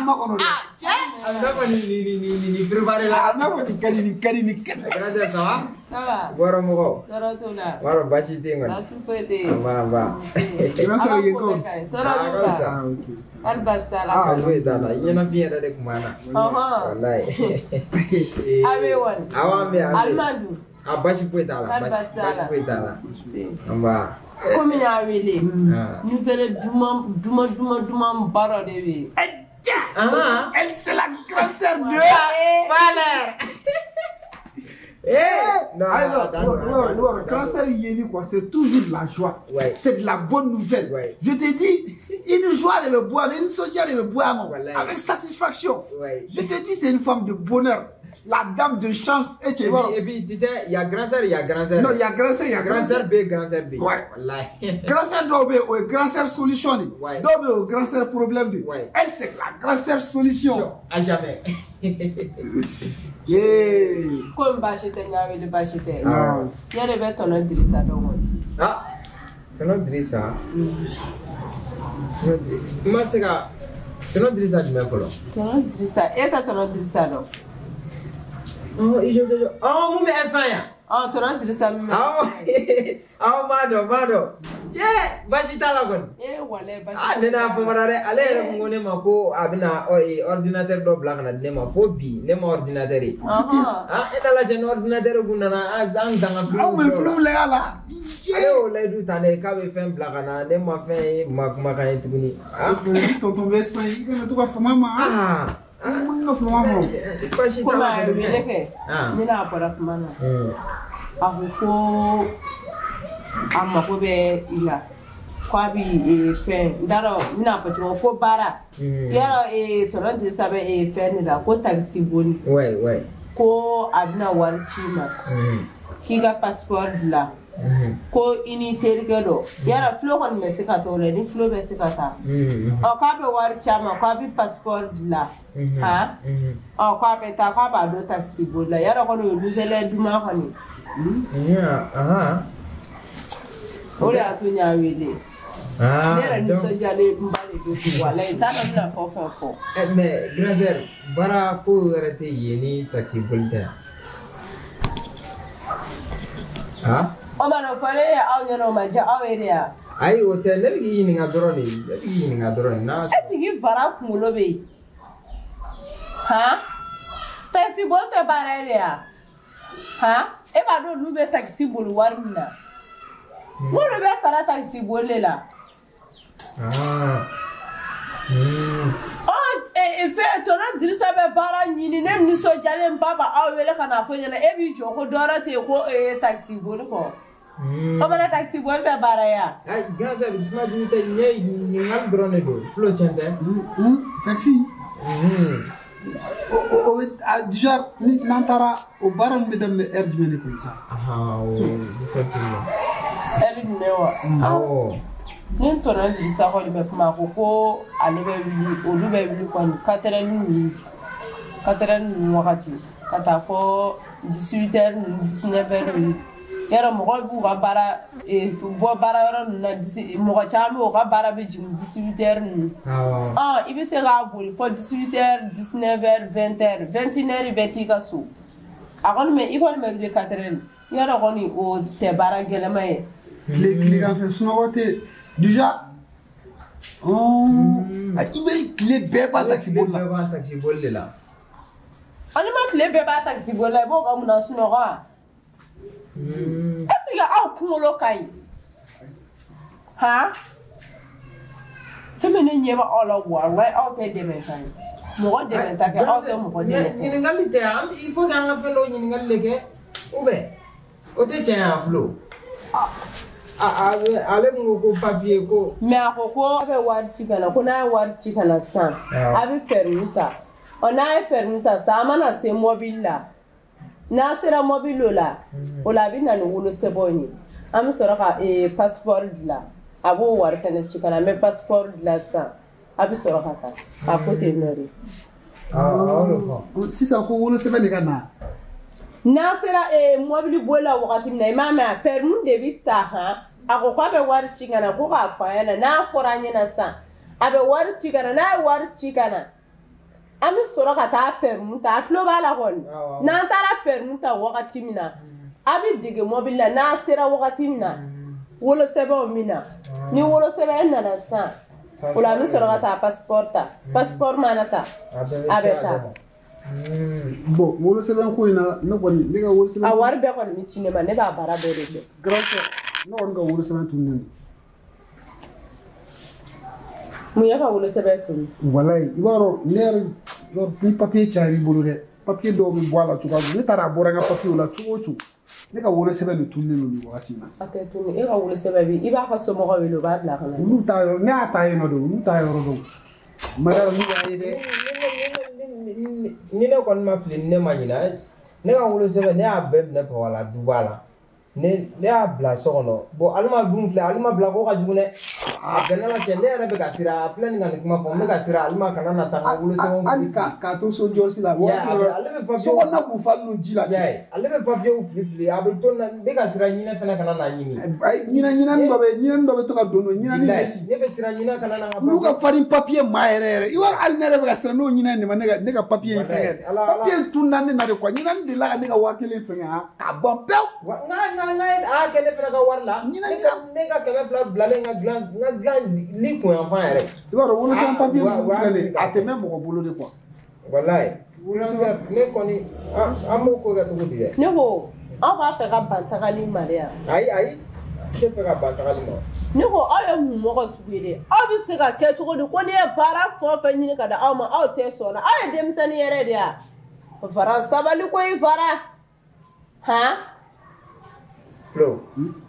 n'a makɔnɔ dɛ. A bɛ n'a fɔ nin préparé la. A bɛ n'a fɔ nin ka di nin ka di nin ka di. Grand sœur, ça va? Ça va. Bɔra mɔgɔw. Tɔɔrɔ t'u la. B'a dɔn baasi tɛ yen kɔni. Baasi foyi tɛ yen. An ba an ba. Grand sœur yen ko. Tɔɔrɔ t'u la. Ah, ok. Hali baasi t'a la. Baasi foyi t'a la. I ɲɛnafin yɛrɛ de kun b'an na. Ɔhɔn. Walayi. A bɛ wali. Awɔ an bɛ yan. Aliman dun. A baasi foyi t'a la. Hali baasi t'a la. Baasi foyi t'a la. An ba. Komi n y'a wele. Ah. Nouvelle duman duman duman duman ba dɔ de bɛ yen. Ah. Elle, c'est la grande sœur de. Valeur. Eh. Non, Alors, attends, non, non, grand sœur Yeli, quoi, c'est toujours de la joie. Ouais. C'est de la bonne nouvelle. Ouais. Je te dis, une joie de me boire, une soja de me boire, non, Wallahi. avec satisfaction. Ouais. Je te dis, c'est une forme de bonheur. La dame de chance, et tu vois. Et puis, tu sais, il y a grand sœur, il y a grand sœur. Non, il y a grand sœur, il y a grand Grand sœur. sœur B, grand sœur B. Ouais. Wallahi. Grand sœur doit obéir au grand sœur solution. Ouais. Doit obéir au grand sœur problème. Ouais. Elle, c'est la grande sœur solution. À jamais. Yeah. Komi baasi tɛ n y'a wele baasi tɛ. Ah. Ne yɛrɛ bɛ tɔnɔ Dirisa dɔn kɔni. Ah. Tonton Dirisa. N ma se ka Tonton Dirisa jumɛn fɔlɔ? Tɔnɔ Dirisa e tɛ tɔnɔ Dirisa dɔn. Oh, i jɔ jɔ jɔ. Oh, mun bɛ Espagne yan? Ɔ tɔnɔ Dirisa min bɛ. Awɔ. Awɔ, n b'a dɔn, n b'a dɔn. Cɛ, baasi t'a la kɔni. Ee walayi baasi Ah, ne n'a famana dɛ. Ale yɛrɛ kun ko ne ma ko a bɛna ordinateur dɔ bila ka na di ne ma fo bi ne ma ordinateur ye. Ɔhɔn. Ah, e n'a lajɛ ni ordinateur kun nana an zan ka film Aw bɛ filɛ o film la. lajɛ a la. Ale y'o layidu ta ne ye k'a bɛ fɛn bila ka na ne ma fɛn ye ma kumakan ye tuguni. Ah, Tonton bɛ Espagne, i kana to ka fama ma. ah, I man ka fama ma. baasi t'a Komi la a ye wele kɛ. Ah. Ne n'a bɔra kuma na. Hmm. A ko ko a mako bɛ i la. K'a bi fɛn n t'a dɔn n bɛna fɔ cogo ko baara. Yɔrɔ tɔnɔ Dirisa bɛ fɛn de la ko takisi boli. Ouais, ouais. Ko a bɛna wari ci i ma. K'i ka passeport dilan. Ko i n'i terikɛ dɔ. Yɔrɔ Flo kɔni bɛ se ka taa o la ni Flo bɛ se ka taa. Ɔ k'a bɛ wari ci a ma k'a bɛ passeport dilan. Han? Ɔ k'a bɛ taa k'a b'a don takisi boli la. Yɔrɔ kɔni o ye nouvelle duman kɔni. Ah. O de y'a to n y'a wele. Ah, Ne yɛrɛ nisɔndiyalen n ba de don bi walayi n t'a dɔn n bɛna fɛn o fɛn fɔ. Mais grand sœur, baara ko wɛrɛ tɛ yen ni taxi boli tɛ. Ah? O ma dɔn fɔlen ye aw ɲɛna o ma diya aw ye de ya. Ayi o tɛ, ne bɛ k'i ɲininka dɔrɔn de, ne bɛ k'i ɲininka dɔrɔn de. N'a Est ce que Vara kunkolo bɛ yen? Han? Taxi boli tɛ baara ye de ya? Han? E b'a dɔn olu bɛ taxi boli wari min na? N'olu bɛ sara taxi boli de la. Ah. Ɔ fɛn tɔnɔ Dirisa bɛ baara ɲini ne nisɔndiyalen ba b'aw wele ka n'a fɔ ɲɛna e b'i jɔ ko dɔwɛrɛ tɛ yen ko taxi boli kɔ. O mana taxi boli tɛ baara ye wa? Ayi grand sœur, kuma jugu tɛ, ne ɲininkali dɔrɔn de don. Flo tiɲɛ tɛ? Taxi. O bɛ déjà ni n'an taara o baara ninnu bɛ daminɛ heure jumɛn de comme ça? Ah, o effectivement. Heure jumɛn wa? Awɔ. Ni tɔnɔ Dirisa kɔni bɛ kuma a ko ko ale bɛ wuli olu bɛ wuli kɔni 4 heures ni 4 heures ninnu wagati ka taa fɔ 18 heures ninnu 19 heures ninnu. Yɔrɔ mɔgɔw b'u ka baara bɔ baara yɔrɔ ninnu na mɔgɔ caman bɛ yen u ka baara bɛ jigin 18 heures ninnu. Awɔ. Ɔ i bɛ se k'a boli fɔ 18 heures 19 heures 20 heures 21 heures i bɛ t'i ka so. A kɔni bɛ i kɔni bɛ wuli 4 heures yɔrɔ kɔni o tɛ baara gɛlɛma ye. Tile tilegan fɛ sunɔgɔ tɛ déjà. I bɛ tile bɛɛ ban taxi boli la. Bɛɛ ban taxi boli de la. Ɔ n'i ma tile bɛɛ ban taxi boli la i b'o ka mun na sunɔgɔ wa? Est ce que aw kunkolo ka ɲi? Han? Fɛn min ne ɲɛ bɛ aw la walayi aw tɛ dɛmɛ ta ye. Mɔgɔ dɛmɛ ta kɛ aw tɛ mɔgɔ dɛmɛ kɛ. Ɲininkali tɛ an il faut que an ka fɛn dɔw ɲininkali de kɛ ou bien o tɛ tiɲɛ ye wa Flo? Ah, ale kun ko ko papier ko. Mais a ko ko a bɛ wari ci ka na ko n'a ye wari ci ka na sisan a bɛ permis ta. Ɔ n'a ye permis ta sisan an mana se mobili la. N'a sera mobili o la o la a bɛ na ni wolosɛbɛnw ye. An bɛ sɔrɔ ka passeport dilan. A b'o wari fɛnɛ ci ka na an bɛ passeport dilan sisan a bɛ sɔrɔ ka taa. A ko ten nɔ de. Awɔ, o de fɔ. Sisan ko wolosɛbɛn de ka na. N'a sera mobili boli la wagati min na i m'a mɛn a permis de bɛ ta han. A ko k'a bɛ wari ci ka na ko k'a fɔ a ɲɛna n'a fɔra an ɲɛna sisan a bɛ wari ci ka na n'a ye wari ci ka na An bɛ sɔrɔ ka taa permis ta, a tulo b'a la kɔni. N'an taara permis ta wagati min na, a bɛ dege mobili la, n'a sera wagati min na, wolosɛbɛnw bɛ na. Ni wolosɛbɛn nana sisan, o la an bɛ sɔrɔ ka taa passeport ta. Passeport mana ta, a bɛ taa. Bon, wolosɛbɛn ko in na, ne kɔni, ne ka wolosɛbɛn. A wari bɛɛ kɔni bɛ ci ne ma, ne b'a baara bɛɛ de kɛ. Grand frère, ne kɔni ka wolosɛbɛn tununnen don. Mun ye ka wolosɛbɛn tunu? Walayi, i b'a dɔn ne yɛrɛ, ni papier cayara i bolo dɛ, papier dɔw bɛ bɔ a la cogoya min, ne taara a bɔra n ka papier la cogo o cogo, ne ka wolosɛbɛn de tununnen don nin wagati in na sisan. A tɛ tunu, e ka wolosɛbɛn bɛ, i b'a ka somɔgɔw wele, u b'a bila ka na. Olu t'a yɔrɔ, ne y'a ta yen nɔ de, olu t'a yɔrɔ dɔn. Madame, n'u y'a ye dɛ. Ni ne kɔni ma fili, ne ma ɲinɛ, ne ka wolosɛbɛn ne y'a bɛɛ minɛ Papa la duba la. Ne y'a bila so kɔnɔ. Bon, Alima dun filɛ, Alima bila ko ka jugu dɛ. A bɛnna la cɛ, ne yɛrɛ bɛ ka siran, a filɛ nin ka nin kuma fɔ, n bɛ ka siran Alima kana na taa n ka wolosɛbɛnw. Hali k'a to so jɔsi la. Ale bɛ papiyew. So kɔnɔna kun falen don ji la. Ale bɛ papiyew fili fili, a bɛ to na, n bɛ ka siran ɲinɛ fana kana na ɲimi. Ɲinɛ dɔ bɛ, ɲinɛ dɔ bɛ to ka don ɲinɛ bɛ si. Ne bɛ siran ɲinɛ kana na n ka. Olu ka farin papiye maa yɛrɛ yɛrɛ. I b'a hali ne yɛrɛ bɛ ka siran n'o ɲinɛ nin ma ne ka papiye in fɛngɛ. Papiye in tununa ne na de quoi. Ɲinɛ delila ka ne ka 1000 fɛngɛ han k'a ban pewu. Nka a kɛ ne fana ka wari la. Ne ka 200 bilalen n ka dilan, n ka dilan ni kun yan fan yɛrɛ. I b'a dɔn wolosɛbɛn papiye ninnu filɛ nin ye, a tɛ mɛn mɔgɔ bolo de quoi. Walayi ne kɔni an b'o ko kɛ cogo di dɛ. Ne ko aw b'a fɛ ka ban tagali ma de yan. Ayi, n tɛ fɛ ka ban tagali ma. Ne ko aw ye mun mɔgɔ sugu ye dɛ? Aw bɛ se ka kɛ cogo di ko n'i ye baara fɛn o fɛn ɲini ka di aw ma, aw tɛ sɔn na? Aw ye denmisɛnnin yɛrɛ de ya. Fara sabali koyi fara. Han? Flo,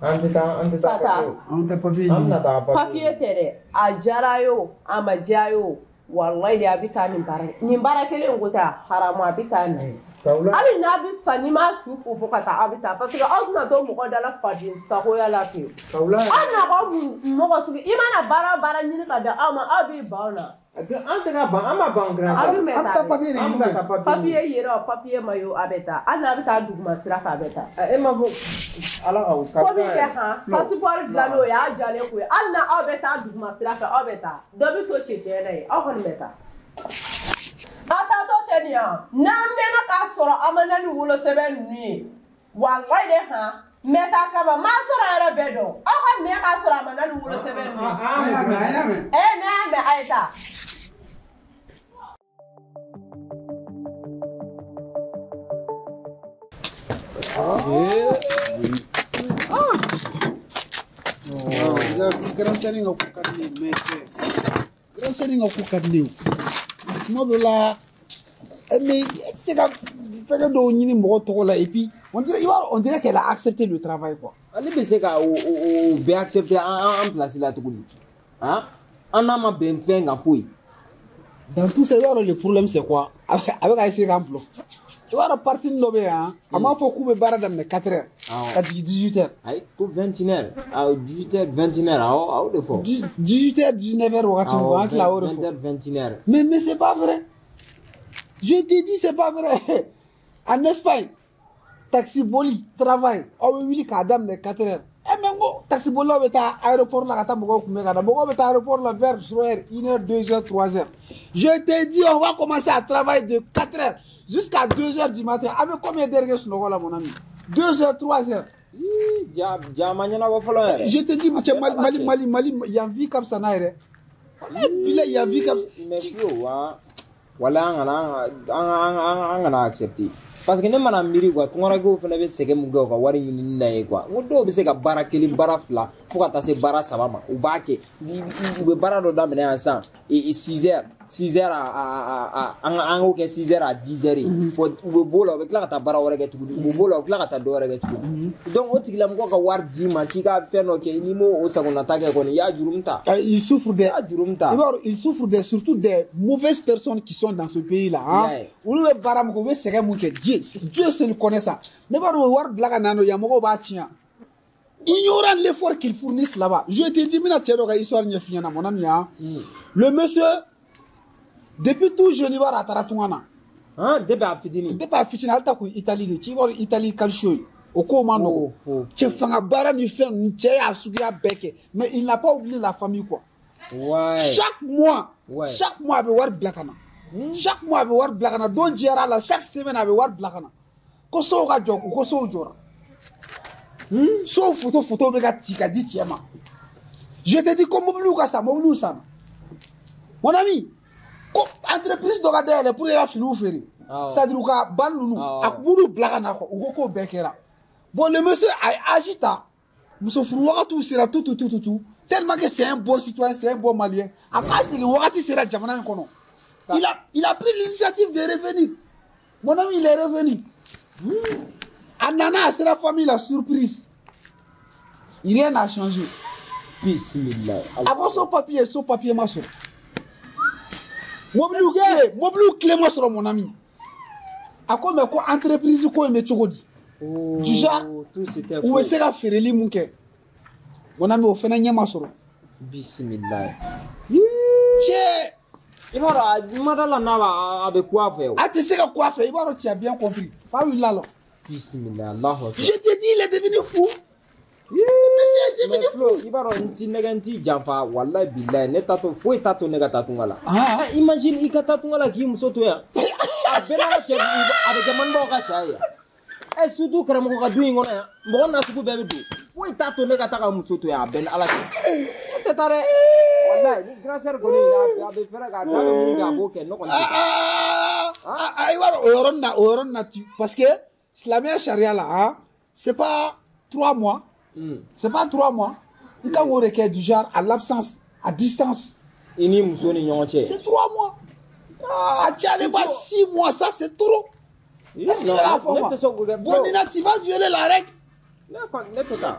an tɛ taa, an tɛ taa. An tɛ papiye ɲini. An bɛna taa papiye. Papiye tɛ dɛ, a diyara ye o, a ma diya ye o, walayi de a bɛ taa nin baara nin baara kelen in ko tɛ haramu, a bɛ taa nin. Hali n'a bɛ sa, n'i m'a su fo fo ka taa, a bɛ taa parce que aw tɛna to mɔgɔ da la faden sagoya la pewu. Aw na k'aw mɔgɔ sugu, i mana baara o baara ɲini ka di aw ma, aw b'i ban o la. An tɛ ka ban, an ma ban grand. Aw bɛ taa papiye de ɲini. An bɛ taa papiye. Papiye yɛrɛ o, papiye ma ye o, a bɛ taa. Hali n'a bɛ taa duguma sira fɛ, a bɛ taa. E ma fɔ ala ka o ka. Ko min kɛ han, passeport dilanni o y'a jalen ko ye. Hali n'a aw bɛ taa duguma sira fɛ, aw bɛ taa. Dɔ bɛ to cɛncɛn na yen, aw kɔni bɛ taa. A taatɔ tɛ nin yan. N'an mɛnna k'a sɔrɔ a ma na ni wolosɛbɛn ninnu ye, walayi de han. Mɛ t'a kama, maa sɔrɔ yɛrɛ bɛɛ dɔn. Aw ka mɛn k'a sɔrɔ a ma na ni wolosɛbɛn ninnu ye. A y'a mɛn. N'a y'a mɛn, a ye taa. Grand sœur in ka ko ka di ne ye mais cɛ, grand sœur in ka ko ka di ne ye. Tuma dɔ la, mais e bɛ se ka fɛngɛ dɔw ɲini mɔgɔ tɔgɔ la et puis on dirait, on dirait qu'elle a accepté le travail quoi. Ale bɛ se ka o bɛɛ accepter an place la tuguni. Han? An n'a ma bɛn fɛn kan foyi. Dans tout ça, i b'a dɔn le problème c'est quoi? A bɛ ka essayer k'an bluff. I b'a dɔn partie dɔ bɛ yan, a m'a fɔ k'u bɛ baara daminɛ 4 heures ka jigin 18 heures. Ayi, ko 21 heures. Awɔ, 18 heures, 21 heures, awɔ, a y'o de fɔ. 18 heures, 19 heures wagati min, an tila o de fɔ. 20 heures, 21 heures. Mais c'est pas vrai. Je te dis, c'est pas vrai. En Espagne, taxi boli travail, aw bɛ wuli k'a daminɛ 4 heures. Mais n ko taxi bolilaw bɛ taa aéroport la ka taa mɔgɔw kunbɛn ka na. Mɔgɔw bɛ taa aéroport la vers 0 heure, 1 heure, 2 heures, 3 heures. Je te dis, on va commencer à travailler de 4 heures jusqu'à 2 heures du matin. Avec combien d'heures que sunɔgɔ la, mon ami? 2 heures, 3 heures. Ja ma ɲɛnabɔ fɔlɔ yɛrɛ. Je te dis, cɛ, Mali, Mali, yan vie ka fisa n'a yɛrɛ. Walayi, yan vie ka fisa. Mais Flo, wala an kana accepter. Parce que ne mana miiri quoi, tungarankew fana bɛ sɛgɛn mun kɛ u ka wari ɲinini na ye quoi. N ko dɔw bɛ se ka baara kelen, baara fila fo ka taa se baara saba ma, u b'a kɛ. U bɛ baara dɔ daminɛ yan sisan, 6 heures, 6 heures à an k'o kɛ 6 heures à 10 heures ye. Bon, u bɛ b'o la, u bɛ tila ka taa baara wɛrɛ kɛ tuguni. U bɛ b'o la, u bɛ tila ka taa dɔ wɛrɛ kɛ tuguni. Donc o tigilamɔgɔ ka wari d'i ma k'i ka fɛn dɔ kɛ, n'i m'o sagonata kɛ kɔni, i y'a jurumu ta. Il souffre des, i y'a jurumu ta. I b'a dɔn, il souffre des, surtout des mauvaises personnes qui sont dans ce pays là. Hein. Olu bɛ baara min kɛ, u bɛ sɛgɛn mun kɛ, Dieu seul connaît ça. Mais b'a dɔn, o wari bila ka na yan, mɔgɔw b'a tiɲɛ. Ignorant l'effort qu'ils fournissent là-bas. Je te dis, mina cɛ dɔ ka histoire ɲɛf'i ɲɛna, mon ami, hein. Le monsieur, depuis tout jeune, i b'a dɔn a taara tunga na. Han, depuis a fitinin. Depuis a fitinin, ale ta kun Italie de. Ci i b'a dɔn Italie calcio ye. O ko ma nɔgɔn. Cɛ fanga baara ni fɛn ninnu, cɛ y'a suguya bɛɛ kɛ. Mais il n'a pas oublié la famille quoi. Ouais. Chaque mois, Ouais. chaque mois a bɛ wari bila ka na. Chaque mois a bɛ wari bila ka na, don jɛra a la, chaque semaine a bɛ wari bila ka na. Ko sow ka jɔ, ko sow jɔra. Sow photo bɛ ka ci ka di cɛ ma. Je te dis ko mobiliw ka san, mobiliw sanna. Mon ami, ko entreprise dɔ ka dayɛlɛ pour que ka finiw feere. C'est-à-dire u ka ban ninnu, a b'olu bila ka na quoi, u ko k'o bɛɛ kɛra. Bon, le monsieur a agi ta. Muso furu wagatiw sera tout tout tout tout tout. Tellement que c'est un bon citoyen, c'est un bon Malien. A ka segin wagati sera jamana in kɔnɔ. Il a pris l'initiative de revenir. Mon ami, il est revenu. A nana, a sera famille la surprise. Rien n'a changé. Bismillah. A ko so papier ma sɔrɔ. Mobiliw clé ma sɔrɔ, mon ami. A ko mais ko entreprise ko in bɛ cogo di? Du genre, tout c'était u bɛ se ka feereli mun kɛ? Mon ami, o fana ɲɛ ma sɔrɔ. Bismillah. Cɛ. I b'a dɔn, a ma da la n'a b'a a bɛ ku a fɛ o. A tɛ se ka ku a fɛ, i b'a dɔn, tu as bien compris. Fa wulila la. Bismillah, Allahu akbar. Je te dis, il est devenu fou. Monsieur est devenu fou. I b'a dɔn, n ti nɛgɛ, n ti janfa, walahi bilahi, ne t'a to foyi t'a to ne ka taa tunga la. Imagine i ka taa tunga la k'i muso to yan. A bɛɛ n'a ka cɛ, a bɛ kɛ manibaw ka siya ye yan. Surtout karamɔgɔ ka du in kɔnɔ yan, mɔgɔ nasugu bɛɛ bɛ don. Foyi t'a to ne ka taa ka muso to yan, a bɛɛ ni Ala cɛ. Ne tɛ taa dɛ. Walahi ni grand sœur kɔni a bɛ fɛrɛ k'a da bɛ mun kɛ a b'o kɛ, ne kɔni tɛ taa. I b'a dɔn, o yɔrɔnin na tu, parce que silamɛya sariya la, hein, c'est pas 3 mois. C'est pas 3 mois. I kan k'o de kɛ du genre à l'absence, à distance. I ni muso ni ɲɔgɔn cɛ. C'est 3 mois. A cayalen ba 6 mois, ça c'est trop. Est-ce que la fɔ ma? Bon, Nina, tu vas violer la règle.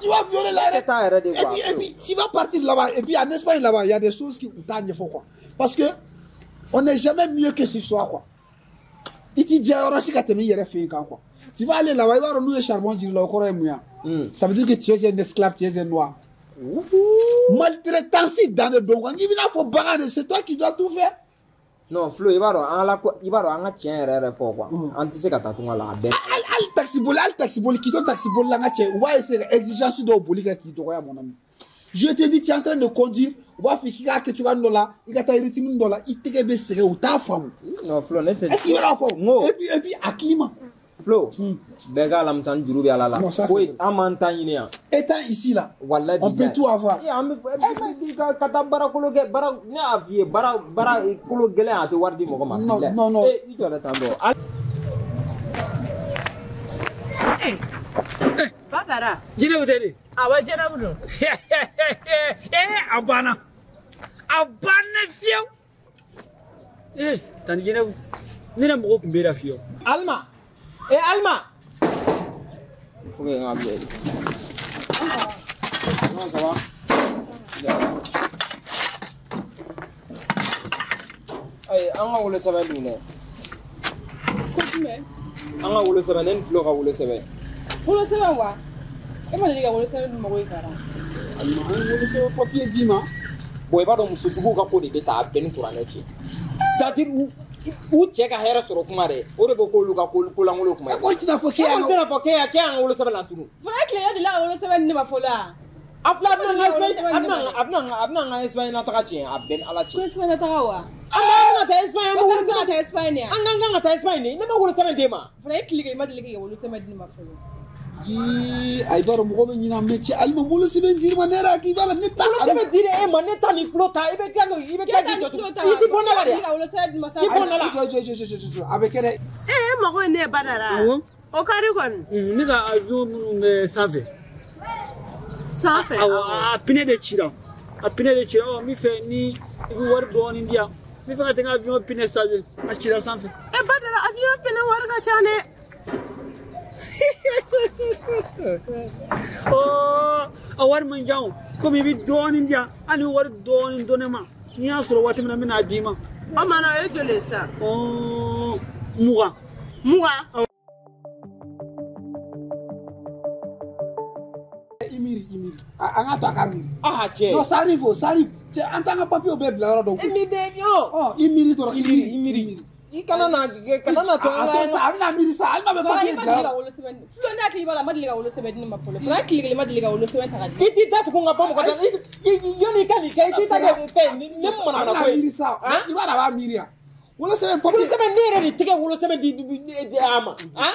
Tu vas violer la règle. Et puis, tu vas partir là-bas. Et puis, en Espagne, là-bas, il y a des choses qui t'ont quoi. Parce que on n'est jamais mieux que ce soir, quoi. Il te dit, quoi. Tu vas aller là-bas, il va renouer charbon, ça veut dire que tu es un esclave, tu es un noir. Maltraitance dans le don. C'est toi qui dois tout faire. Non, Flo, i b'a dɔn, an la ko, i b'a dɔn, an ka tiɲɛ yɛrɛ yɛrɛ fɔ quoi. An tɛ se ka taa tunga la a bɛɛ. Hali taxi boli, k'i to taxi boli la, n ka cɛ, u b'a essayer ka exigence dɔw boli kɛ k'i dɔgɔya, mon ami. Je te dis, tu es en train de conduire, u b'a fɔ k'i k'a kɛ cogoya dɔ la, i ka taa rythme dɔ la, i tɛgɛ bɛ sɛgɛn, u t'a faamu. Non, Flo, ne tɛ. Est-ce que i b'a fɔ? Et puis a climat. Flo, bɛɛ ka alamisani juru bɛ Ala la. Foyi an m'an ta ɲini yan. Étant ici là, walahi, on peut tout avoir. An bɛ ka taa baara kolo kɛ, baara ne y'a f'i ye, baara kolo gɛlɛn a tɛ wari di mɔgɔ ma. Non, non, non. I jɔ dɛ tan tɔ. Badara. Jɛnɛbu tɛ de? Awɔ, Jɛnɛbu don. A banna. A banna fiyewu. Tani Jɛnɛbu, ne na mɔgɔ tun bɛ la fiyewu. Alima. Alma! Il faut que n ka bila. Non, ça va? Ayi, an ka wolo sɛbɛn dun dɛ. Ko jumɛn? An ka wolo sɛbɛn, ne ni Flo ka wolo sɛbɛn. Wolo sɛbɛn wa? E ma deli ka wolo sɛbɛn dun mɔgɔ ye kara. Alima, an ye wolo sɛbɛn papier d'i ma. Bon, i b'a dɔn musojuguw ka ko de bɛ taa a bɛɛ ni kuranɛ cɛ. C'est-à-dire u cɛ ka hɛrɛ sɔrɔ kuma dɛ, o de bɛ k'olu ka kolankolon kuma ye. E ko tɛna fɔ k'e y'an tɛna fɔ k'e y'an ka wolo sɛbɛn latunu. Fana tile e delila ka wolo sɛbɛn di ne ma fɔlɔ wa? A filɛ, a bɛna an ka Espagne na taga tiɲɛ, a bɛɛ ni Ala cɛ. Ko Espagne na taga wa? An bɛna taa Espagne, an bɛ wolo sɛbɛn. Ko taa Espagne de. An kan ka taa Espagne de, ne ma wolo sɛbɛn d'e ma. Fana e tile kɛ i ma deli k'i ka wolo sɛbɛn di ne ma fɔlɔ. A i b'a dɔn mɔgɔ bɛ ɲinɛ mɛ cɛ, Alima, wolo sɛbɛn dir'i ma, ne yɛrɛ hakili b'a la, ne ta. Wolo sɛbɛn dira e ma, ne ta ni Flo ta, i bɛ tila k'i jɔ tugun. I ti bɔ ne la dɛ. I bɔ ne la. Jɔ, a bɛ kɛ dɛ. E mago ye ne ye Badara. Awɔ. O kari kɔni. Ne ka avion minnu bɛ sanfɛ. Sanfɛ. Awɔ, a pneu de cira. A pneu de cira. Ɔ, n bɛ fɛ ni i bɛ wari dɔɔni di yan. N bɛ fɛ ka taa n ka avion pneu changer. A cira sanfɛ. Badara, avion pneu wari ka ca dɛ. Oh, a wari man jan o. Komi i bɛ dɔɔnin di yan, hali ni wari dɔɔnin dɔn ne ma, n'i y'a sɔrɔ waati min na n bɛna d'i ma. O ma na, o ye joli ye sisan? 20. 20? I miiri, i miiri. An ka to a ka miiri. Ah, cɛ. Non, ça arrive, o, ça arrive. Cɛ, an t'an ka papiyew bɛɛ bila yɔrɔ dɔn. E min bɛ yen. Ɔ, i miiri dɔrɔn, i miiri, i miiri. I kana na to an la. A to sa, a bɛna miiri sa, Alima bɛ papiye bila. I ma deli ka wolo sɛbɛn. Flo, ne hakili b'a la, a ma deli ka wolo sɛbɛn di ne ma fɔlɔ. Fana tile kelen ma deli ka wolo sɛbɛn ta ka di. I t'i da tugun ka bɔ mɔgɔ da. Yanni i ka nin kɛ, i t'i ta kɛ fɛn ne manamana ko ye. A bɛna miiri sa, i b'a dɔn a b'a miiri yan. Wolosɛbɛn papier. Wolosɛbɛn ne yɛrɛ de tɛgɛ wolosɛbɛn di a ma. Han?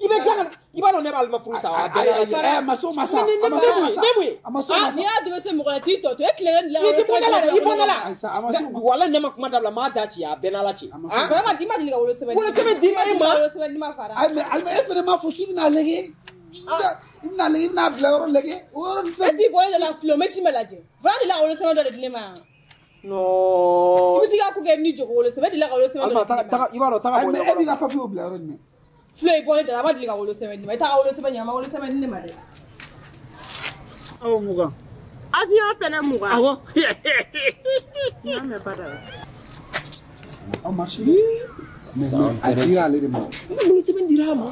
I bɛ tila ka i b'a dɔn ne b'ale ma furu sa wa? A ma s'o ma sa. A ma s'o ma sa. Ne mun ye? A ma s'o ma sa. N'i y'a dɛmɛ se mɔgɔ la t'i tɔ to e tile kelen dilan. I tɛ bɔ ne la dɛ, i bɔ ne la. Ayi sa, a ma s'o ma. Walahi ne ma kuma dabila, n m'a da ci a bɛɛ n'Ala cɛ. Vraiment i ma deli ka wolosɛbɛn. Wolosɛbɛn dira e ma. Wolosɛbɛn di ma Fara. Ayi mais Alima e fana m'a fɔ k'i bɛna lajɛ. I bɛna lajɛ, i bɛna bila yɔrɔ lajɛ. O yɔrɔ ni fɛn. E t'i bɔ ne da la filo, n bɛ ci ma lajɛ. Fara delila ka wolosɛbɛn dɔ de di ne ma yan. Non. I bɛ t'i ka ko kɛ i bɛ n'i jɔ ko wolosɛbɛn, e delila ka wolosɛbɛn dɔ de di ne ma. Alima i b'a dɔn taga bɔ Ayi mais ɲɔgɔn e b'i kɔrɔ. ka papier bila yɔrɔ jumɛn? Filo i bɔ ne da la, a ma deli ka wolosɛbɛn di ne ma. I t'a ka wolosɛbɛn ɲɛ, a ma wolosɛbɛn di ne ma dɛ. Awɔ 20. Avion pɛnɛ 20. Awɔ. N'a mɛn bada la. A marché. Mais a dira ale de ma. Wolosɛbɛn dira a ma.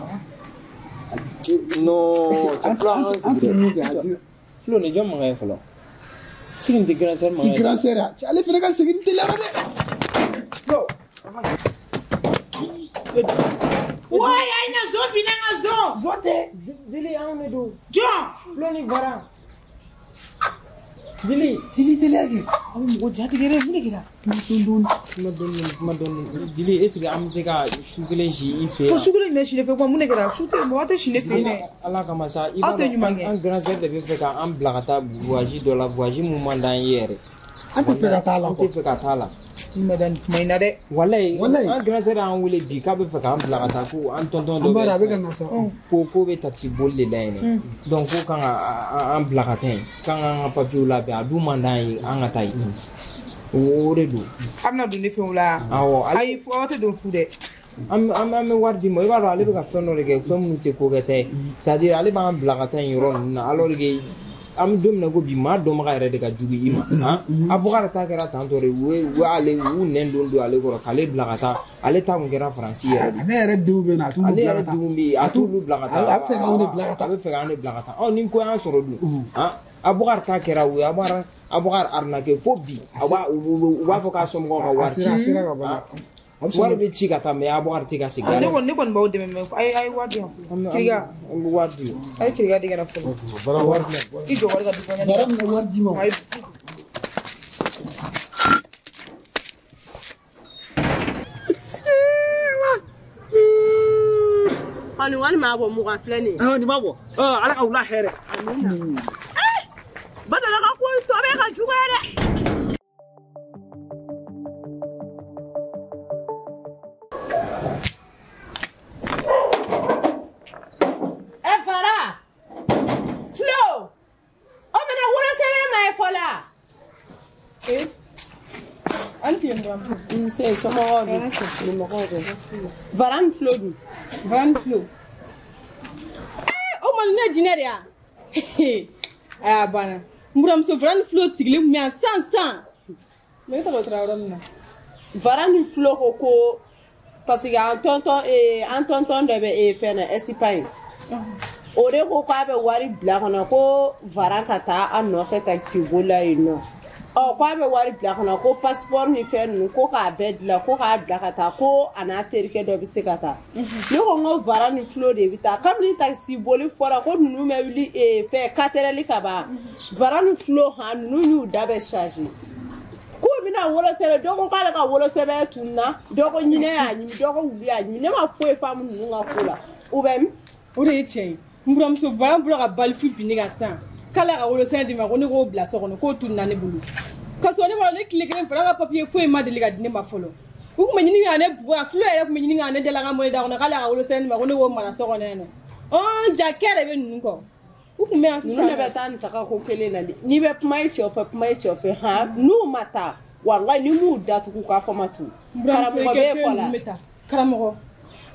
Non, cɛ Flo an Entre nous kɛ a dira. Flo nin jɔn mankan ye fɔlɔ? Sigi nin tɛ grand sœur mankan I ye. grand sœur ya. Cɛ ale fana ka segin teliyara dɛ. Flo. Wai, ai na zo bi na zo. Zo tɛ. Dili anw de don. Jɔn. Flo ni Varan. Dili. Dili teliya kɛ. Aw bɛ mɔgɔ jatigɛ dɛ, mun de kɛra? Kuma dɔɔni dɔɔni. Kuma dɔɔni kuma dɔɔni. Dili est ce que an bɛ se ka su kelen si i fɛ yan? Ko su kelen jumɛn si ne fɛ kuma mun de kɛra? Su tɛ mɔgɔ tɛ si ne fɛ yen dɛ. Ala kama sa, i Aw b'a tɛ ɲuman dɔn kɛ. an grand sœur de bɛ fɛ k'an bila ka taa voyage dɔ la, voyage mun man d'an ye yɛrɛ. An tɛ fɛ ka taa la An tɛ fɛ ka taa la. Ni ma da nin kuma in na dɛ. Walayi, Walayi. an grand sœur y'an wele bi k'a bɛ fɛ k'an bila ka taa ko an tonton dɔ An b'a dɔn a bɛ bɛ ka na sa. ko bɛ taxi boli de la yen dɛ. Donc ko kan ka an bila ka taa yen, k'an k'an ka papiyew labɛn, a dun man d'an ye an ka taa yen. O de don. A bɛna don ne fɛ o la. Awɔ. Ayi aw tɛ don fu dɛ. An bɛ wari d'i ma, i b'a dɔn ale bɛ ka fɛn dɔ de kɛ, fɛn minnu tɛ ko kɛta ye. C'est à dire ale b'an bila ka taa yen yɔrɔ ninnu na alors que an bɛ don min na ko bi maa dɔnbaga yɛrɛ de ka jugu i ma. Han Abubakar ta kɛra tantɔ de, u y'ale u nɛn don ale kɔrɔ k'ale bila ka taa, ale ta kun kɛra Faransi yɛrɛ de. Ale yɛrɛ denw bɛ yen nɔ, a t'olu Ale bila yɛrɛ ka taa. denw bɛ yen, a t'olu bila ka taa. A bɛ fɛ k'anw de bila ka taa. A bɛ fɛ k'anw de bila ka taa. Ɔ ni ko y'an sɔrɔ dun, han Abubakar ta kɛra u ye Abubakar arnaqué fo bi u b'a fɔ k'a somɔgɔw ka wari ci. A sera ka ban. Wari bɛ ci ka taa mais Abubakar tɛ ka segin. Ne kɔni b'aw dɛmɛ mais a ye wari di yan fɔlɔ. Kiriga. An bɛ wari di. A ye kiriga di ka na fɔlɔ. Bara wari di. I jɔ wari ka di fɔlɔ. Bara bɛna wari d'i ma. Ɔ nin wari ma bɔ 20 filɛ nin ye. Nin ma bɔ. Ala ka wula hɛrɛ. Amina. Badala ka ko in tɔ bɛ ka juguya dɛ. Ɛ Fara. Flo. O bɛna wolosɛbɛn ma ye fɔlɔ. Eh. An tile buramuso. Nse somɔgɔw dun? Nimɔgɔw dun? Varan ni Flo dun? Varan ni Flo. O ma ne jinɛ de ya? Ayi a banna. N buramuso Varan ni Flo sigilen tun bɛ yan sisan sisan. Mais e t'a dɔn o taara yɔrɔ min na. Varan ni Flo ko parce que an tonton dɔ bɛ fɛn na Espagne. O de ko k'a bɛ wari bila kɔnɔ ko Varan ka taa a nɔfɛ taxi bolila yen nɔ. Ɔ k'a bɛ wari bila kɔnɔ ko passeport ni fɛn ninnu ko k'a bɛɛ dilan ko k'a bila ka taa ko a n'a terikɛ dɔ bɛ se ka taa. Ne ko n ko Varan ni Flo de bɛ taa kabini taxi boli fɔra ko ninnu bɛ wuli fɛn 4h ka ban. Varan ni Flo han ninnu y'u da bɛɛ chargé. K'u bɛna wolosɛbɛn dɔ ko k'ale ka wolosɛbɛn tununna dɔ ko ɲinɛ y'a ɲimi dɔ ko wulu y'a ɲimi ne ma foyi faamu ninnu ka ko la u bɛ min. O de ye tiɲɛ ye. N buramuso Varan bɔra ka balifu bin ne kan sisan. K'ale ka wolosɛbɛn di ma ko ne k'o bila so kɔnɔ k'o tununna ne bolo. Ka sɔrɔ ne b'a dɔn ne tile kelen Varan ka papiye foyi ma deli ka di ne ma fɔlɔ. U tun bɛ ɲini ka ne bugɔ yan, Flo yɛrɛ tun bɛ ɲini ka ne dala ka mɔni da kɔnɔ k'ale ka wolosɛbɛn di ma ko ne k'o mara so kɔnɔ yan nɔ. Ɔn ja kɛ de bɛ ninnu kɔ. U tun bɛ yan sisan. Ninnu de bɛ taa nin taga ko kelen na de. N'i bɛ kuma i cɛw fɛ kuma i cɛw fɛ han n'u ma taa walayi ni m'u datugu k'a fɔ ma tu. Karamɔgɔ bɛ fɔ la. Karamɔgɔ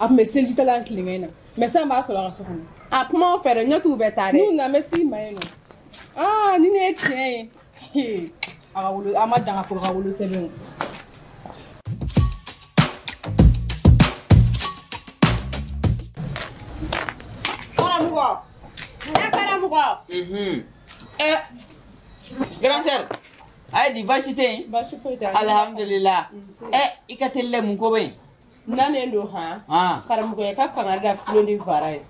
a tun bɛ seliji ta la tilegan in na mais sisan b'a sɔrɔ a ka so kɔnɔ. A kuma o fɛ dɛ ɲɛtigiw bɛ taa dɛ. N'u nana n bɛ s'i ma yen nɔ. Aa ni ne ye tiɲɛ ye a ka wolo a ma dan ka fɔ ka wolo sɛbɛn o. Karamɔgɔ ɛ karamɔgɔ. Grand sœur, ayi di baasi tɛ yen? Baasi foyi tɛ. Alhamdulillah. I ka teli dɛ, mun ko bɛ yen? Nanen don han. Karamɔgɔ ye ka kangari da Flo ni Varan ye.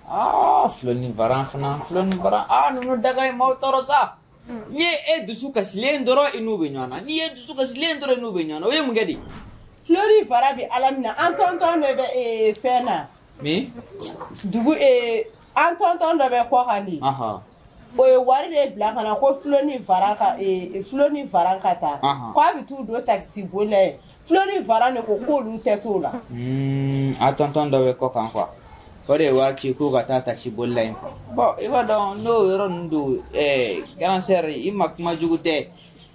Flo ni Varan fana, Flo ni Varan, ninnu daga ye maaw tɔɔrɔ sa. N'i ye e dusu kasilen dɔrɔn i n'u bɛ ɲɔgɔn na, n'i ye dusu kasilen dɔrɔn i n'u bɛ ɲɔgɔn na, o ye mun kɛ de? Flori fara bi ala minɛ an tɔntɔn dɔ bɛ fɛn na. Min? Dugu an tɔntɔn dɔ bɛ kɔ kan de. O ye wari de bila ka na ko Flo ni Varan ka Flo ni Varan ka taa. K'a bɛ t'u don taxi boli la yen. Flo ni Varan de ko k'olu tɛ t'o la. A tɔntɔn dɔ bɛ kɔ kan quoi. O de ye wari ci k'u ka taa taxi boli la yen quoi. Bon i b'a dɔn n'o yɔrɔ ninnu don grand sœur i ma kuma jugu tɛ.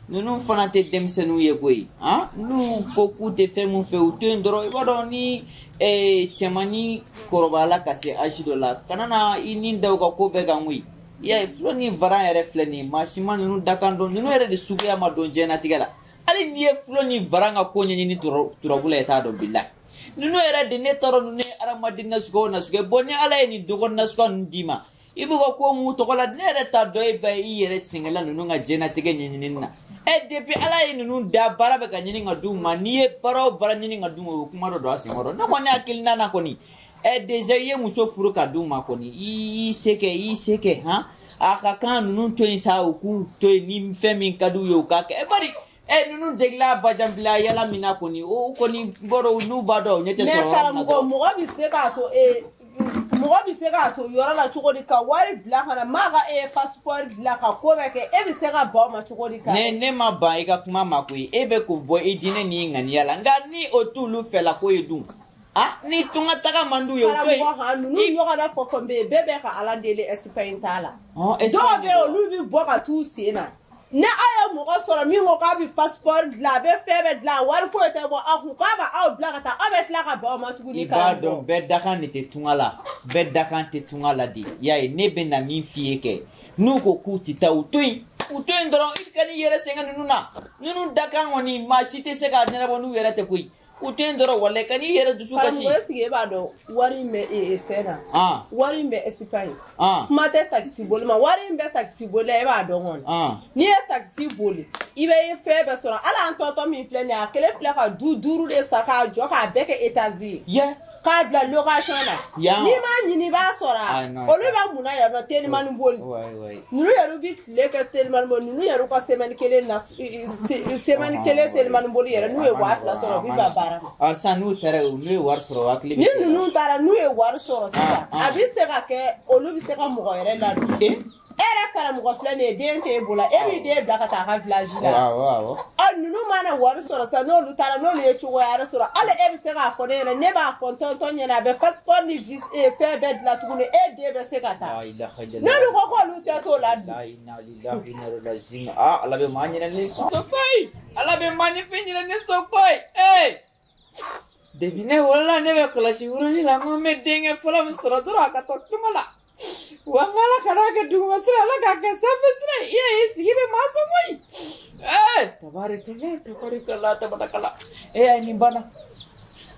Ninnu fana tɛ denmisɛnninw ye koyi. Han n'u ko k'u tɛ fɛn mun fɛ u to yen dɔrɔn i b'a dɔn ni cɛmannin kɔrɔbayala ka se âge dɔ la kana na i ni da u ka ko bɛɛ kan koyi. I y'a ye Flo ni Varan yɛrɛ filɛ nin ye maa si ma ninnu dakan dɔn ninnu yɛrɛ de suguya ma dɔn diɲɛlatigɛ la hali n'i ye Flo ni Varan ka ko ɲɛɲini turabu la i t'a dɔn bilahi ninnu yɛrɛ de ne t'a dɔn ninnu ye hadamaden nasuguya o nasuguya ye bon ni ala ye nin dɔgɔ nasuguya ninnu d'i ma i b'u ka ko mun tɔgɔ la ne yɛrɛ t'a dɔn e bɛ i yɛrɛ sɛgɛnla ninnu ka diɲɛlatigɛ ɲɛɲinini na depuis ala ye ninnu da baara bɛ ka ɲini ka d'u ma n'i ye baara o baara ɲini ka d'u ma o bɛ kuma dɔ don a senkɔrɔ ne kɔni hakilina na kɔni déjà i ye muso furu ka d'u ma kɔni i y'i se kɛ i y'i se kɛ han a ka kan ninnu to yen sa u k'u to yen ni fɛn min ka d'u ye u k'a kɛ bari ninnu degela bajanbila yala min na kɔni o kɔni bɔrɔ n'u b'a dɔn u ɲɛ tɛ sɔrɔ yɔrɔ min na mais karamɔgɔ mɔgɔ bɛ se k'a to mɔgɔ bɛ se k'a to yɔrɔ la cogo di ka wari bila ka na maa ka passeport dilan ka ko bɛɛ kɛ e bɛ se ka ban o ma cogo di ka ne ma ban i ka kuma ma koyi e bɛ k'o bɔ i diinɛ n'i ŋaniya la nka ni o t'olu fɛla ko ye dun. Ah ni tunga taga man d'u ye o to yen. Karamɔgɔ han ninnu ɲɔgɔn na fɔ fɛn bɛ yen bɛɛ bɛ ka ala deli Espagne t'a la. Dɔw bɛ yen olu bɛ bɔ ka t'u sen na. Ni aw ye mɔgɔ sɔrɔ min ko k'a bɛ passeport dilan a bɛ fɛn bɛɛ dilan wari foyi tɛ bɔ aw kun k'a bɛ aw bila ka taa aw bɛ tila ka ban o ma tuguni. I b'a dɔn bɛɛ dakan de tɛ tunga la bɛɛ dakan tɛ tunga la de i y'a ye ne bɛ na min f'i ye kɛ n'u ko k'u tɛ taa u to yen u to yen dɔrɔn i ka n'i yɛrɛ sɛgɛn ninnu na ninnu dakan kɔni maa si tɛ se k'a ɲɛnabɔ n'u yɛrɛ tɛ koyi. U tɛ yen dɔrɔn walayi ka n'i yɛrɛ dusu kasi. Karamɔgɔ est-ce que e b'a dɔn wari in bɛ fɛn na. Wari in bɛ Espagne. Kuma tɛ taxi boli ma wari in bɛ taxi boli la e b'a dɔn kɔni. N'i ye taxi boli i bɛ fɛn bɛɛ sɔrɔ hali an tɔntɔn min filɛ nin ye a kelen filɛ ka du 5 de san k'a jɔ k'a bɛɛ kɛ étage ye. K'a bila location na. N'i m'a ɲini i b'a sɔrɔ a. Olu bɛ mun na yan nɔ telimani boli. Ninnu yɛrɛ bɛ tile kɛ telimani boli ninnu yɛrɛ ka semaine kelen na semaine kelen telimani boli yɛrɛ n'u ye 2000 sɔrɔ u bɛ ban baara ma. Sisan n'u taara yen n'u ye wari sɔrɔ hakili bɛ. Ni ninnu taara n'u ye wari sɔrɔ sisan a bɛ se ka kɛ olu bɛ se ka mɔgɔ wɛrɛ ladon. E yɛrɛ karamɔgɔ filɛ nin ye den t'e bolo e b'i den bila ka taa a ka village la. Awɔ. Ninnu mana wari sɔrɔ sisan n'olu taara n'olu ye cogoya wɛrɛ sɔrɔ hali e bɛ se k'a fɔ ne ɲɛna ne b'a fɔ n tɔntɔn ɲɛna a bɛ passeport ni visa fɛn bɛɛ dilan tuguni e den bɛ se ka taa. N'olu ko k'olu tɛ t'o la dun. Ala bɛ maa ɲinɛ ni sɔn koyi ala bɛ maa nifin ɲinɛ ni sɔn koyi ee. Depuis ne wolola ne bɛ kɔlɔsi wurudi la n ko n bɛ denkɛ fɔlɔ min sɔrɔ dɔrɔn a ka taa tunga la. Wa n ala kana kɛ duguma sira ala k'a kɛ sanfɛ sira ye i y'a ye sigi bɛ maa sɔn koyi tabarikala tabarikala tabarakala ayi nin banna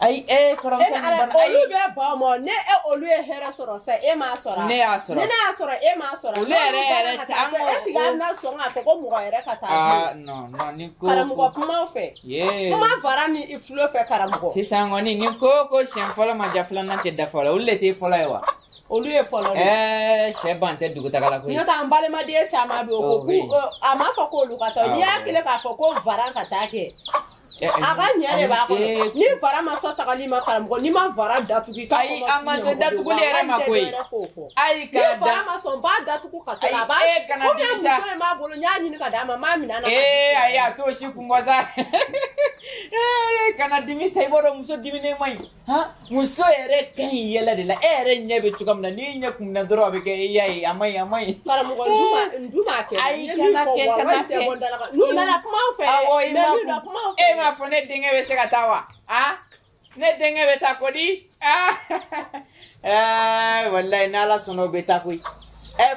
ayi kɔrɔmuso nin banna ayi olu bɛ ban ma ne olu ye hɛrɛ sɔrɔ sisan e m'a sɔrɔ ne y'a sɔrɔ ne y'a sɔrɔ e m'a sɔrɔ olu yɛrɛ yɛrɛ tɛ an ko est-ce que an na sɔn k'a fɔ ko mɔgɔ yɛrɛ ka taa non non ni ko karamɔgɔ kumaw fɛ kuma Varan ni Flo fɛ karamɔgɔ sisan kɔni ni ko ko siɲɛ fɔlɔ ma ja filanan tɛ dafa la olu de tɛ fɔlɔ ye wa. Olu ye fɔlɔ de. Sɛ ban tɛ dugutaga la koyi. N'o tɛ an balimaden caman bɛ yen o ko k'u a m'a fɔ k'olu ka taa n'i y'a kelen k'a fɔ ko Varan ka taa kɛ. A ka ɲɛ de b'a kɔnɔ ni Varan ma sɔn tagali ma karamɔgɔ n'i ma Varan datugu i ka. Ayi a ma se datuguli yɛrɛ ma koyi. Ayi ka da ni Varan ma sɔn n b'a datugu ka sɔrɔ a b'a. Ayi kana dimi sa. Muso in b'a bolo n y'a ɲini ka d'a ma n m'a minɛ a na. Ayi a t'o si kun bɔ sa. Kana dimi sa i b'a dɔn muso diminen man ɲi. Han muso yɛrɛ ka ɲi yɛlɛ de la e yɛrɛ ɲɛ bɛ cogoya min na n'i ɲɛ kumuna dɔrɔn a bɛ kɛ i y'a ye a man ɲi a man ɲi. Karamɔgɔ n dun m'a kɛ. Ayi kana kɛ kana kɛ. N'u nana kumaw fɛ. Awɔ i ma kumaw fɛ. E m'a fɔ ne denkɛ bɛ se ka taa wa ne denkɛ bɛ taa kodi walayi n'Ala sɔnna o bɛ taa koyi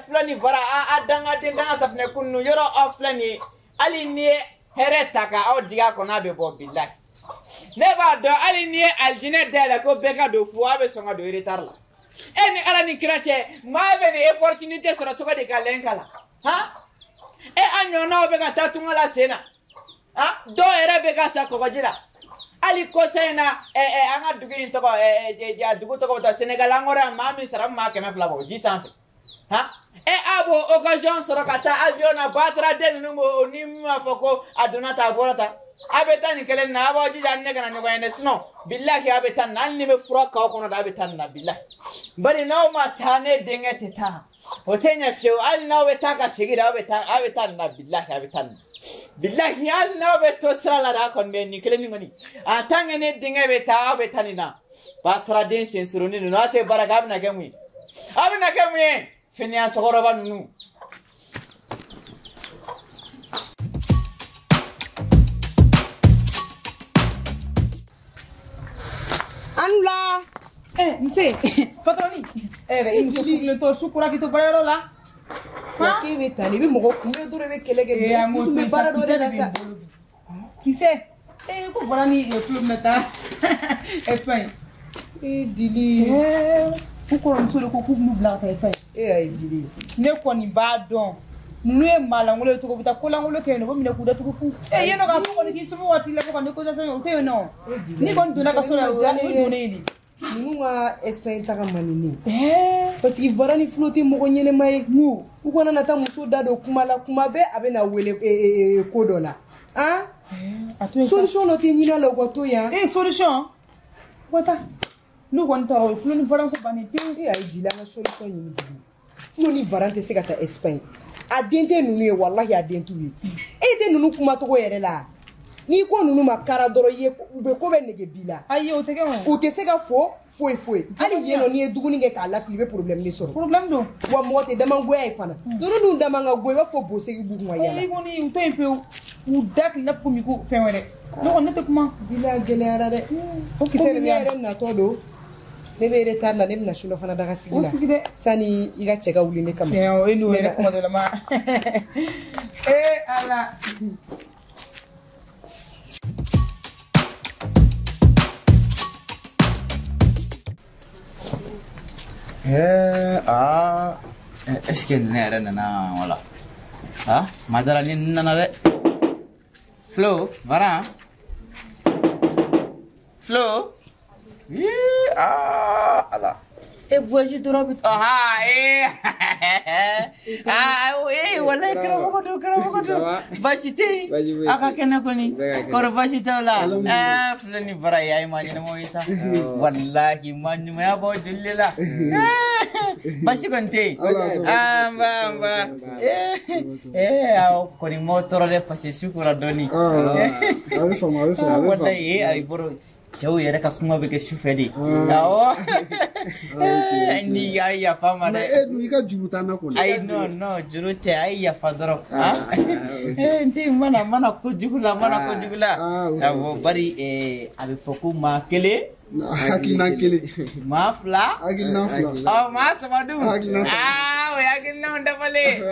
Flo ni Varan a dangaden danga safunɛ kun ninnu yɔrɔ aw filɛ nin ye hali n'i ye hɛrɛ ta ka aw digi a kɔnɔ a bɛ bɔ bilayi ne b'a dɔn hali n'i ye alijinɛ dayɛlɛ ko bɛɛ ka don fu a bɛ sɔn ka don retard la e ni Ala ni kira cɛ maa bɛ nin opportunité sɔrɔ cogo di ka lɛn kala han e an ɲɔgɔnnaw bɛ ka taa tunga la sen na dɔw yɛrɛ bɛ ka sa kɔgɔji la hali kɔsa in na an ka dugu in tɔgɔ dugu tɔgɔ bɛ taa Sénégal an kɔrɔ yan maa min sara maa 200 bɔ ji sanfɛ han e a b'o occasion sɔrɔ ka taa avion na batara den ninnu b'o ni min b'a fɔ ko a donna tan a bɔra tan. A bɛ taa nin kelen na, a b'aw jija ne kana ɲɔgɔn ye dɛ, sinon bilahi a bɛ taa nin na, hali ni bɛ fura k'aw kɔnɔ da a bɛ taa nin na bilahi. Bari n'aw ma taa ne denkɛ tɛ taa, o tɛ ɲɛ fiyewu, hali n'aw bɛ taa ka segin de, aw bɛ taa nin na bilahi a bɛ taa nin na. Bilahi hali n'aw bɛ to sira la de, a kɔni bɛ nin kelen nin kɔni. En tant que ne denkɛ bɛ taa, aw bɛ taa nin na. Ba taara den sen surunin ninnu, aw tɛ baara kɛ, a bɛna kɛ mun ye? A bɛna kɛ mun ye? Finiya cɛkɔrɔba ninnu. Anula nse patroni i muso furulen tɔ su kura k'i to baarayɔrɔ la wa k'e bɛ taa ni i bɛ mɔgɔ kunbɛn dɔrɔn i bɛ kɛlɛ kɛ n tun bɛ baara dɔ de la sa kisɛ ko bɔra ni tulo bɛna taa Espagne Dili ko kɔrɔmuso de ko k'u b'u bila ka taa Espagne ayi Dili ne kɔni b'a dɔn ninnu ye maalankolon ye cogo bɛ taa kolankolon kɛ yen nɔ u bɛ minɛ k'u datugu fu yen nɔ k'a fɔ kɔni k'i somɔgɔw waati la ko ka négociation o tɛ yen nɔ n'i kɔni donna ka so la o ye donnen ye de ninnu ka Espagne taga man di ne ye parce que Vara ni Flo tɛ mɔgɔ ɲɛnɛma ye u kana na taa muso da don kuma la kuma bɛɛ a bɛ na wele ko dɔ la solution dɔ tɛ ɲini a la u ka to yan solution u ka taa n'u kɔni taara o ye Flo ni Vara ko bannen pewu ayi Dili an ka solution ɲini Dili Flo ni Vara tɛ se ka taa Espagne a den tɛ ninnu ye walahi a den t'u ye e tɛ ninnu kumacogo yɛrɛ la n'i ko ninnu ma kara dɔrɔn i ye u bɛ ko bɛ nege b'i la ayi o tɛ kɛ o u tɛ se ka fo foyi foyi hali yen nɔ n'i ye dumuni kɛ k'a lafili i bɛ problème de sɔrɔ problème don wa mɔgɔ tɛ damangoya ye fana ninnu dun dama ka go i b'a fɔ ko bosegi b'u kun ka yala i kɔni u to yen pewu u da k'i n'a fɔ komi ko fɛn wɛrɛ ne kɔni ne tɛ kuma Dili a gɛlɛyara dɛ o kisɛ de bɛ komi ne yɛrɛ natɔ don ne bɛ retard la ne bɛna sulafana daga sigi la sani i ka cɛ ka wuli ne kama o ye n'o yɛrɛ kuma dɔ la ma Ala est-ce que ne yɛrɛ nana wala madara ni nana dɛ Flo Vara Flo ala voyage dɔrɔn bɛ wallahi karamɔgɔ don baasi tɛ yen a ka kɛnɛ kɔni kɔrɔ baasi t'aw la Flo ni Vara ye a ye maa ɲɛnamaw ye sa wallahi maa ɲumanya b'aw joli de la baasi kɔni tɛ yen nba nba aw kɔni m'aw tɔɔrɔ dɛ parce que su kora dɔɔni a bɛ faamu a bɛ faamu wallahi a bɛ bɔrɔ cɛw yɛrɛ ka kuma bɛ kɛ sufɛ de awɔ ni a ye yafa ma dɛ e dun i ka juru t'an na kɔni ayi non juru tɛ a ye yafa dɔrɔn n tɛ mana kojugu la awɔ bari a bɛ fɔ ko maa kelen hakilina kelen maa fila hakilina fila maa saba dun hakilina saba o ye hakilinaw dafalen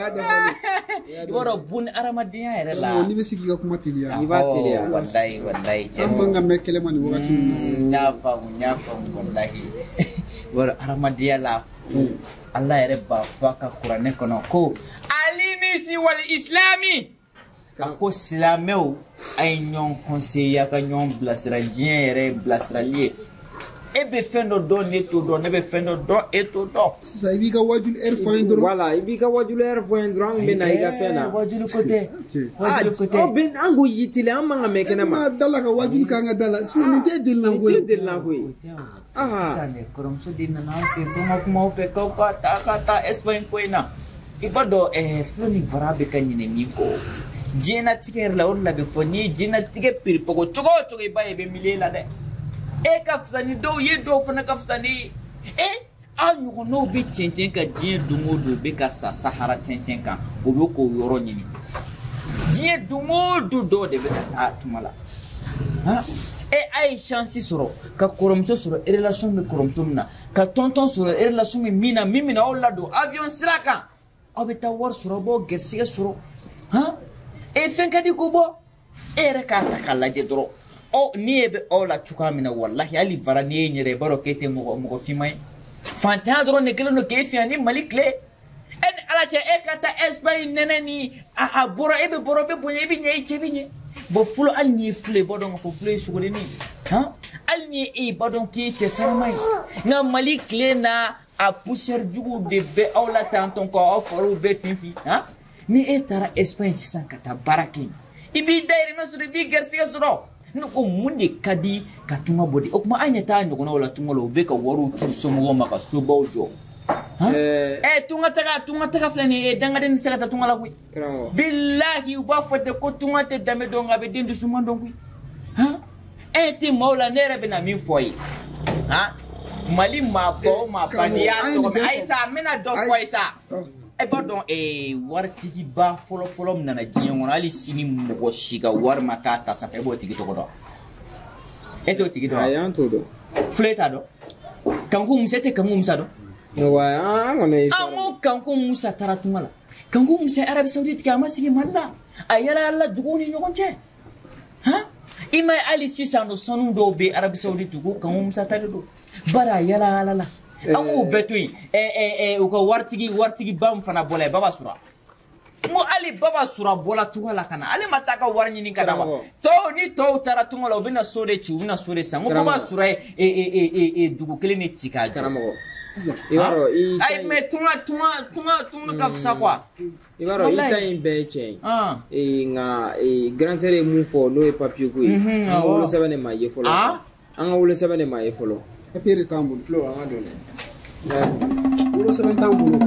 i b'a dɔn bun hadamadenya yɛrɛ la n'i bɛ se k'i ka kuma teliya i b'a teliya walahi cɛ an man ka mɛn kɛlɛ ma nin wagati ninnu na n y'a faamu walahi i b'a dɔn hadamadenya la ko Ala yɛrɛ b'a fɔ a ka kuranɛ kɔnɔ ko alinisi wali isilami a ko silamɛw a ye ɲɔgɔn conseiller a ka ɲɔgɔn bilasira diɲɛ yɛrɛ ye bilasirali ye e bɛ fɛn dɔ dɔn ne t'o dɔn ne bɛ fɛn dɔ dɔn e t'o dɔn. Sisan i b'i ka wajulu heure fɔ an ye dɔrɔn. Voilà i b'i ka wajulu heure fɔ an ye dɔrɔn an bɛ na i ka fɛn na. Wajulu ko tɛ. Wajulu ko tɛ. Aw bɛ an ko y'i teliya an man ka mɛn kɛnɛ ma. E ma da la ka wajulu k'an ka da la sinon nin tɛ delilan ko ye. Nin tɛ delilan ko ye. Sisan de kɔrɔmuso de nana an fɛ ko n ka kuma aw fɛ k'aw ka taa ka taa Espagne ko in na. I b'a dɔn Flo ni Vara bɛ ka ɲinɛ min kɔ. Diɲɛnatigɛ yɛrɛ la o de la bɛ fɔ n'i ye diɲɛnatigɛ piripɔgɔ cogo o cogo i b'a ye i bɛ milieu la dɛ. E ka fisa ni dɔw ye dɔw fana ka fisa ni aw ɲɔgɔnnaw bɛ cɛncɛn kan diɲɛ don o don u bɛ ka sa Sahara cɛncɛn kan u bɛ k'o yɔrɔ ɲini diɲɛ don o don dɔw de bɛ ka taa tuma la a ye chance sɔrɔ ka kɔrɔmuso sɔrɔ relation bɛ kɔrɔmuso min na ka tɔntɔn sɔrɔ relation bɛ min na min bɛna aw ladon avion sira kan aw bɛ taa wari sɔrɔ aw b'aw gɛrisigɛ sɔrɔ fɛn ka di ko bɔ e yɛrɛ k'a ta k'a lajɛ dɔrɔn ni e bɛ aw la cogoya min na walahi hali Vara n'i ye ɲɛrɛ i b'a dɔn k'e tɛ mɔgɔ finman ye fantanya dɔrɔn de kɛlen don k'e fiɲɛ ni Mali tile e ni Ala cɛ e ka taa Espagne nɛnɛ ni a bɔra e bɛ bɔra bɛ bonya i bɛ ɲɛ i cɛ bɛ ɲɛ bon Flo hali n'i ye Flo ye i b'a dɔn k'a fɔ Flo ye sogodennin ye hali ni e b'a dɔn k'i ye cɛ sarama ye nka Mali tile na a poussière juguw de bɛ aw la tantɔn k'aw fariw bɛɛ finfin ni e taara Espagne sisan ka taa baara kɛ yen I b'i dayirimɛ sɔrɔ, i b'i garisɛgɛ sɔrɔ. Ne ko mun de ka di ka tunga bɔ de? O tuma an ɲɛ t'a ɲɔgɔnnaw la tunga la, u bɛ ka wariw ci u somɔgɔw ma ka sobaw jɔ. Tunga taga filɛ nin ye, dangaden tɛ se ka taa tunga la koyi. Bilahi u b'a fɔ ten ko tunga tɛ danbe dɔn nka a bɛ den dusuman dɔn koyi. E tɛ maaw la, ne yɛrɛ bɛna min fɔ ye. Mali maaba o maaba n'i y'a tɔgɔ mɛn, ayi sa n bɛna dɔ fɔ ye sa. E b'a dɔn waritigiba fɔlɔ-fɔlɔ min nana diɲɛ kɔnɔ, hali sini mɔgɔ si ka wari ma k'a ta sanfɛ, e b'o tigi tɔgɔ dɔn? E t'o tigi dɔn? Ayi, an t'o dɔn. Fula e t'a dɔn? Kanku Musa, e tɛ Kanku Musa dɔn? Wa an kɔni ye. An ko Kanku Musa taara tunga la. Kanku Musa ye Arabi Saoudite kɛ, a ma sigi Mali la. A yala yala duguw ni ɲɔgɔn cɛ. I ma ye hali sisan nɔ sanu dɔw bɛ Arabi Saoudite ko Kanku Musa ta de don. Bari a yala yala la. An k'o bɛɛ to yen. U ka waritigiba min fana bɔla yen, Baba Sura. N ko hali Baba Sura bɔla tunga la ka na, ale ma taa ka wari ɲini ka na wa. Tɔw ni tɔw taara tunga la, u bɛna so de ci, u bɛna so de san. N ko Baba Sura ye dugu kelen de ci k'a jɔ. Karamɔgɔ. I b'a dɔn i. Ayi mais tunga ka fisa quoi. I b'a dɔn i ta in bɛɛ ye tiɲɛ ye. Nka grand sœur ye mun fɔ n'o ye papier ko ye. An ka wolosɛbɛn de ma ye fɔlɔ. An ka wolosɛbɛn de ma ye fɔlɔ. Papier de t'an bolo. Flo, an ka don dɛ. Wolosɛbɛn t'an bolo.